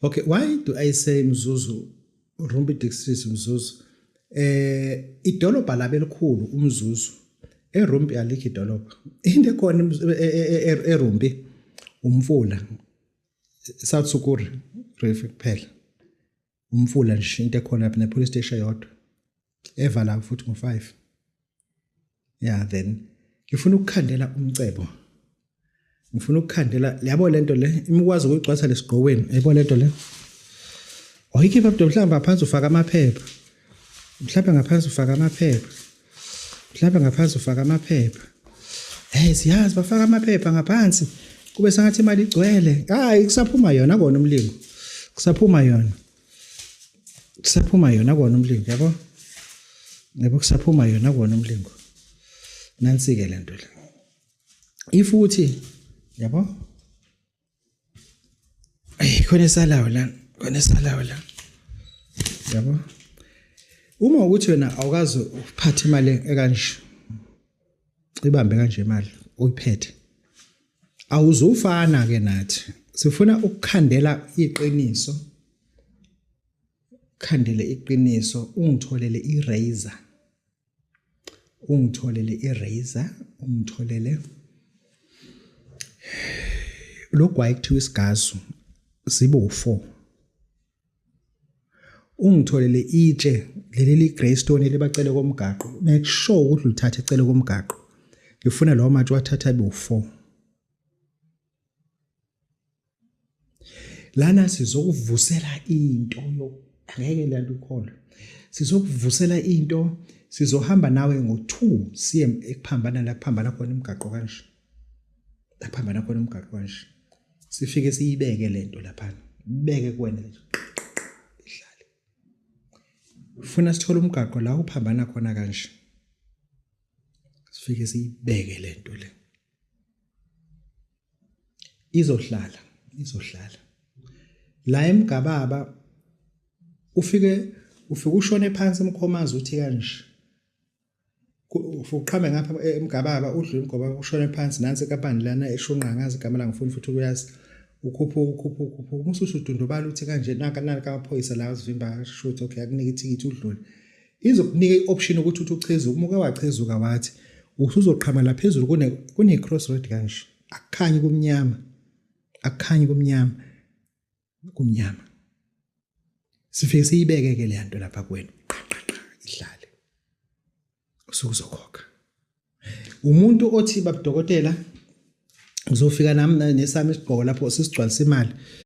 Okay, why do I say Mzuzu, Rumbi District Mzuzu? Idolobha labe elikhulu uMzuzu. ERumbi alikho idolobha. Into ekhona eRumbi umfula. South Sukuri River kuphela. Umfula nje into ekhona lapha ne police station yodwa. Evala futhi ngo5. Yeah, then ngifuna ukukhandela umcebo. Ngifuna ukukhandela yabo lento le imukwazi ukuyigcwalisa lesigqokweni yabo lento le. Wayikhipha budo mhlawumbe ngaphansi ufaka amaphepha. Mhlawumbe ngaphansi ufaka amaphepha. Mhlawumbe ngaphansi ufaka amaphepha. Hey siyazi bafaka amaphepha ngaphansi kube sengathi imali igcwele. Hayi kusaphuma yona kona umlingo. Kusaphuma yona. Kusaphuma yona kona umlingo yabo. Yabo kusaphuma yona kona umlingo. Nansi ke lento le. If uthi yabo Ay khona esalayo la, khona esalayo la. Yabo? Uma ukuthi wena awukazi uphathe imali ekanje. Ibambe kanje imali uyiphethe. Awuzufana ke nathi. Sifuna ukukhandela iqiniso. Khandele iqiniso ungitholele irazor. Ungitholele i-razor, ungitholele lo gwayi kuthiwa isigazu zibe u-4. Ungitholele itshe leli li-grey stone elibacele komgaqo, make sure ukuthi ulithathe ecele komgaqo. Ngifuna lawo matshe wathatha abe u-4. Lana sizokuvusela into angeke le nto ikholwe. Sizokuvusela into sizohamba nawe ngo-2 siye ekuphambana la kuphambana khona imigaqo kanje. La kuphambana khona umgaqo kanje. Sifike siyibeke lento laphana. Beke kuwena nje. Ihlale. Ufuna sithole umgaqo la uphambana khona kanje. Sifike siyibeke lento le. Izohlala, izohlala. La emgababa ufike ufike ushone phansi emkhomazi uthi kanje. Uqhame ngapha emgababa udlule emgobaba ushone phansi nansi inkampani lana eshunqa ngazi igama la ngifuni futhi ukuyazi. Ukhuphuka ukhuphuka ukhuphuka uma ususudundubala uthi kanje nanka nanka amaphoyisa la azivimba shuthi okay akunika ithikithi udlule. Izokunika i-option ukuthi uthi uchezuka uma uke wachezuka wathi usuzoqhamala phezulu kune kune cross road kanje akukhanyi kumnyama akukhanyi kumnyama kumnyama sifike siyibeke ke le nto lapha kuwena qha qha qha ihlale usuke uzokhokha umuntu othi babudokotela ngizofika nami nesami isigqoko lapho sisigcwalisa imali.